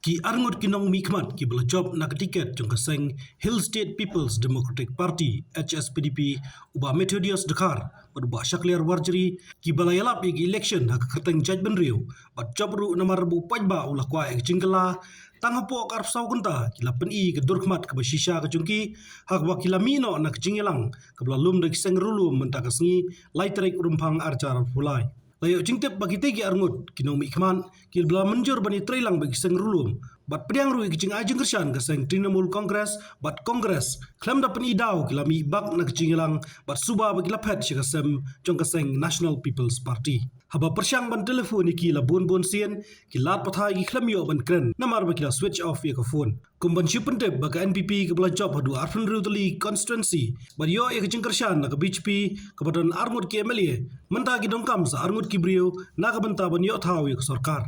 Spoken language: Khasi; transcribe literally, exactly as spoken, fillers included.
Ki arngut ki nongmihkhmat kiba la jop na ka tiket jong ka seng Hill State People's Democratic Party, H S P D P, u Bah Methodius Dkhar bad u Bah Shakliar Warjri, kiba la ïalap ïa ka election ha ka kyrteng jaitbynriew bad jop ruh namar ba u paidbah u la kwah ïa ka jingkylla, tang hapoh ka arphew saw kynta ki la pyni ka dur khmat kaba shisha ka jong ki, ha kaba ki la mih noh na ka jingïalang kaba la lum da ki seng riewlum mynta ka sngi, lai tarik Rymphang ar hajar arphew lai. La ïoh jingtip ba kitei ki arngut ki nongmihkhmat kiba la mynjur ban ïatreilang bad ki seng riewlum bad pdiang ruh ïa ka jingai jingkyrshan ka seng Trinamool Congress bad Congress, khlem da pyni daw, ki la mih bak na ka jingïalang bad suba ba ki la phet sha ka sem jong ka seng National People's Party. Haba pyrshang ban telephone ïa ki la bun bun sien, ki lad pathai, ki khlem ïoh ban kren namar ba ki la switch off ïa ka phone. Kum ban shu pyntip ba ka N P P kaba la jop haduh arphew hynriew tylli constituency bad ïoh ïa ka jingkyrshan na ka B J P kaba don arngut ki M L A, mynta ki donkam sa arngut ki briew na ka bynta ban ïoh thaw ïa ka sorkar.